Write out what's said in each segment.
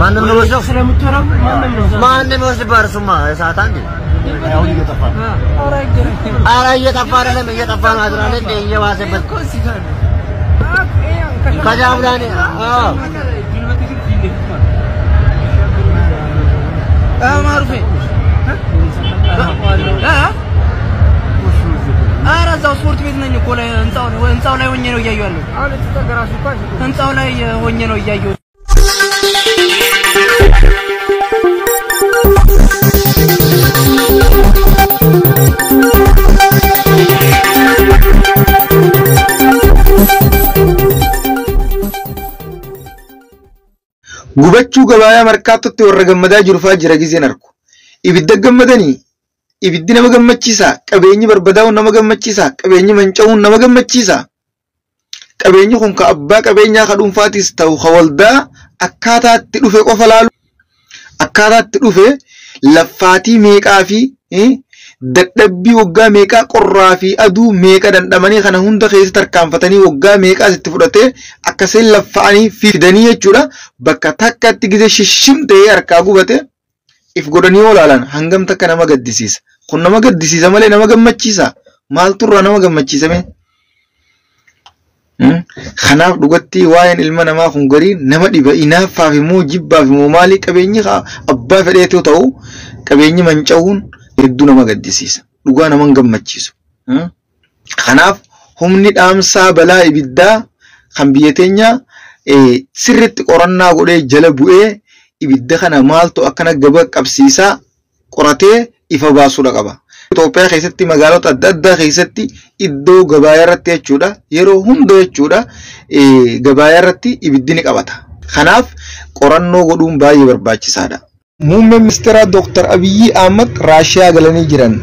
ማንም ነው ወስደው ስለምትወራው ማንም ነው ማንም ይወስድብሃል። እሱማ እሳት አንዴ አሁን እየጠፋ ነው። ኧረ እየጠፋ አይደለም እየጠፋ ነው። አድራለ እንደ እየባሰበት ከዛፍ ላይ ነው። አዎ ማሩፌ ኧረ እዛው ስፖርት ቤት ነኝ እኮ ላይ ህንጻው ላይ ሆኜ ነው እያየሁ ያለሁት። ህንጻው ላይ ሆኜ ነው እያየሁ። Gubachuu gabaayaa markaattotti warra gammadaa jiru fa'aa jira gizeen arku. Ibidda gammadanii ibiddi nama gammachiisa, qabeenyi barbadaa'uun nama gammachiisa, qabeenyi manca'uun nama gammachiisa. Qabeenyi kun ka abbaa qabeenyaa ka dhuunfaatis ta'u ka waldaa akkaataatti dhufe qofa laalu. Akkaataatti dhufe laffaatii meeqaa fi dadhabbii waggaa meeqaa qorraa fi aduu meeqa dandhamanii kana hunda keessa tarkaanfatanii waggaa meeqaa sitti fudhatee akkasiin laffa'anii fidanii jechuudha. Bakka takkatti gizee shishim ta'ee harkaa gubate if godhanii olaalan hangam takka nama gaddisiisa. Kun nama gaddisiisa malee nama gammachiisa. Maaltu irraa nama gammachiisa mee? Kanaaf dhugatti waa'een ilma namaa kun garii nama dhiba inaaffaaf immoo jibbaaf immoo maalii qabeenyi abbaa fedheetu ta'u qabeenyi manca'uun hedduu nama gaddisiisa. Dhugaa nama hin gammachiisu. Kanaaf humni dhaamsaa balaa ibiddaa kan biyya teenya sirriitti qorannaa godhee jala bu'ee ibidda kana maaltu akkana gaba qabsiisaa qoratee ifa baasuudha qaba. Itoophiyaa keessatti magaalota adda addaa keessatti iddoo gabayaa irratti jechuudha yeroo hunda jechuudha gabayaa irratti ibiddi ni qabata. Kanaaf qorannoo godhuun baay'ee barbaachisaadha. Muummeen ministeeraa Dr. Abiyyi Ahmad Raashiyaa galanii jiran.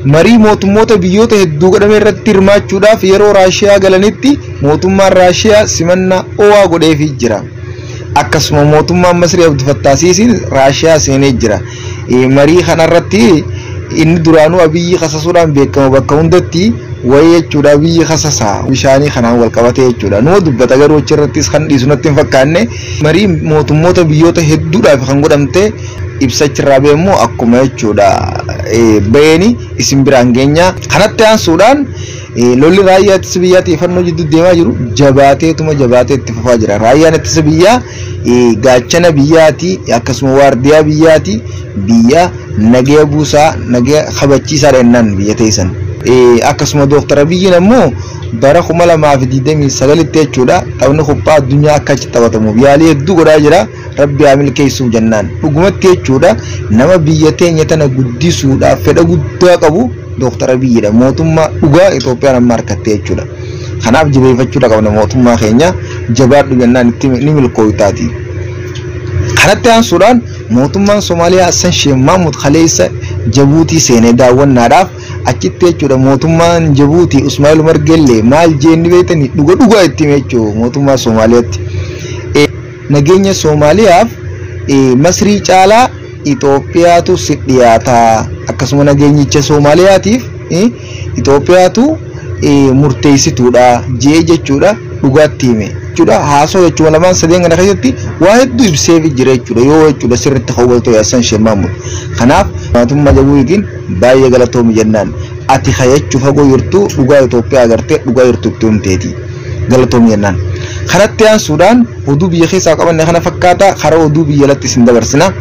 Marii mootummoota biyyoota hedduu godhame irratti hirmaachuudhaaf yeroo Raashiyaa galanitti mootummaan Raashiyaa simannaa ho'aa godheefii jira. Akkasuma mootummaan Masrii Abdul Fattah Siisiin Raashiyaa seenee jira. Marii kanarratti inni duraanuu Abiyyi kasasuudhaan beekama bakka hundatti wayii jechuudha Abiyyi kasasaa bishaanii kanaan wal qabatee jechuudha. Numa dubbata garuu achirrattis kan dhiisu natti hin fakkaanne marii mootummoota biyyoota hedduudhaaf kan godhamte ibsa achirraa ba'e immoo akkuma jechuudha ba'eeni isin biraan geenya. Kanatti aansuudhaan lolli raayyaa ittisa biyyaa xiyyeeffannoo jidduu deemaa jiru jabaateetuma jabaatee itti fufaa jira. Raayyaan ittisa biyyaa gaachana biyyaati akkasuma waardiyaa biyyaati biyya nagaya buusaa nagaya kabachiisaa jennaan biyya teessan. Akkasuma Dooktar Abiyyiin ammoo bara 2029 jechuudha taphni kuphaa addunyaa akka achi taphatamuuf yaalii hedduu godhaa jira. Rabbi haa milkeessuuf jennaan. Dhugumatti jechuudha nama biyya teenya tana guddisuudhaaf fedha guddaa qabu Dooktar Abiyyiidha. Mootummaa dhugaa Itoophiyaan amma harkatte jechuudha. Kanaaf jabeeffachuudha qabna mootummaa keenya jabaadhu jennaan itti ni milkooytaati. Kanatti aansuudhaan mootummaan Somaaliyaa Hassan Sheikh Mahmud Khaleessa Jabuutii seenee daawwannaadhaaf achitti jechuudha mootummaan Jabuutii Usmaa'il Umar Gellee maal jeenni beektanii dhuga dhugaa itti hime jechuudha mootummaa Somaaliyaatti. Nageenya Somaaliyaaf Masrii caalaa Itoophiyaatu si dhiyaata. Akkasuma nageenyicha Somaaliyaatiif Itoophiyaatu murteessituudha jee jechuudha dhugaatti hime. Jechuudha haasoo jechuudha lamaan sadeen kana keessatti waa hedduu ibseef jira jechuudha yoo jechuudha sirriitti hawwatoo Hassan Sheikh Mahmud. Kanaaf mootummaa Jabuutiin baay'ee galatoomi jennaan. Ati kayachuu fagoo jirtu dhugaa Itoophiyaa agartee dhugaa jirtu itti himteeti. Galatoomi jennaan. Kanatti aansuudhaan oduu biyya keessaa qabanne kana fakkaata karaa oduu biyya alatti isin dabarsina.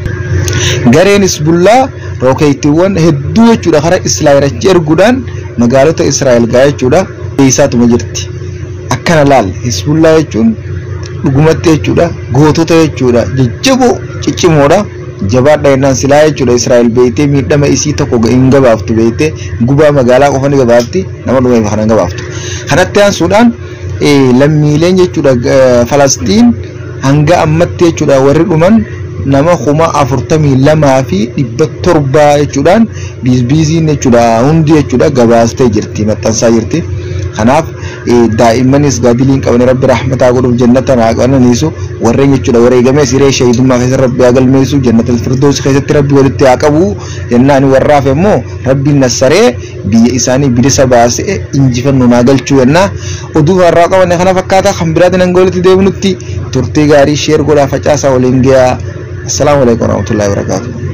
Gareen Hizbullaa rookeettiiwwan hedduu jechuudha karaa Israa'el achi erguudhaan magaalota Israa'el gahaa jechuudha keessaatuma jirti. Akkana laal Hizbullaa jechuun dhugumatti jechuudha gootota jechuudha jajjaboo ciccimoodha. Jabaadha jennaan silaa jechuudha Israa'el beektee miidhama isii tokko hin gabaaftu beektee gubaa magaalaa qofa ni gabaafti nama dhumeef kana hin gabaaftu. Kanatti aansuudhaan lammiileen jechuudha Falastiin hanga ammatti jechuudha warri dhuman nama 42,700 jechuudhaan biiziin jechuudha hundi jechuudha gabaastee jirti maxxansaa jirti. Kanaaf daa'immanis gaadiliin qabanii rabbi rahmataa godhuuf jannata naa qananiisu warreen jechuudha wareegamee siree shahiidummaa keessa rabbi haa galmeessu jannata firdoos keessatti rabbi walitti haa qabu jennaan warraaf immoo rabbiin nassaree biyya isaanii bilisa baasee injifannoo naa galchuu jennaa oduu warraa qabanne kana fakkaata kan biraatiin hanga walitti deebinutti turtii gaarii sheer godhaa facaasaa waliin gahaa. Assalaamu alaikum warahmatullahi wabarakatuh.